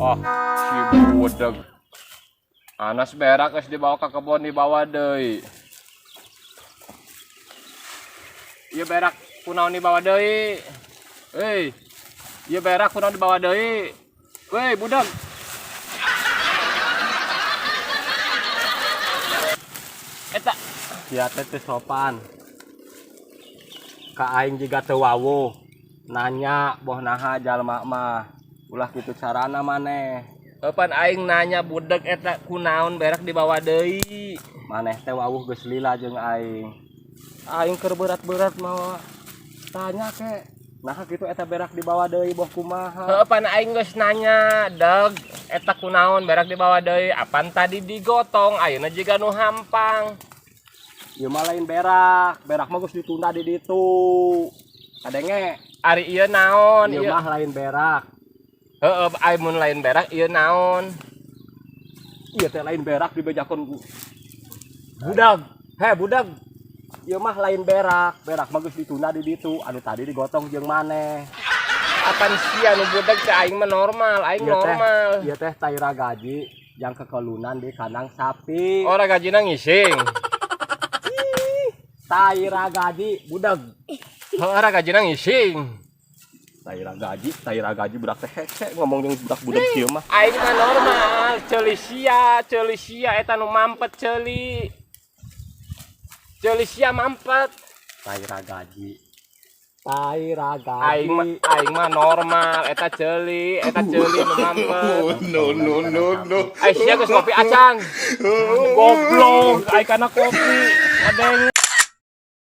Oh, si budeg. Anas berak geus dibawa ka kebon, dibawa deui. Ieu berak kunaon dibawa deui? Hei. Ieu berak kunaon dibawa deui? Weh, budak. Eta Sia teh teu sopan. Ka aing jiga teu wawuh. Nanya boh naha jalma mah. Ulah kitu carana maneh. Kapan aing nanya budeg eta kunaon berak dibawa deui? Maneh teh wawuh geus lila jeung aing. Aing keur berat-berat mawa tanya ke. Naha kitu eta berak dibawa deui boh kumaha? Heuh, pan aing geus nanya, deg eta kunaon berak dibawa deui? Apan tadi digotong, ayeuna jiga nu hampang. Ieu mah lain berak, berak mah geus ditunda di ditu. Kadenge, Ari ieu naon? ieu Ieu mah lain berak. Heeh, ari mun lain berak ieu naon? Ieu teh lain berak dibejakeun ku. Budak, he budak. Ieu mah lain berak, berak mah geus ditunda di ditu, anu tadi digotong jeung maneh. Apan sia nu budeg teh, aing mah normal, aing Ieu teh, normal. ieu teh tai ragaji yang kekelunan di kandang sapi. Ora gajina ngising. Tai ragaji, budak. Heuh, ora gajina ngising. Tai ragaji budak teh hese ngomong jeung budak budak kieu mah. Aing mah normal, ceuli sia, ceuli sia eta nu mampet ceuli. Ceuli sia mampet. Tai ragaji. Tai ragaji. Aing mah normal, eta ceuli nu mampet. No, no, no, no. Ai sia geus ngopi acan. Goblok, ai kana kopi. Adeng.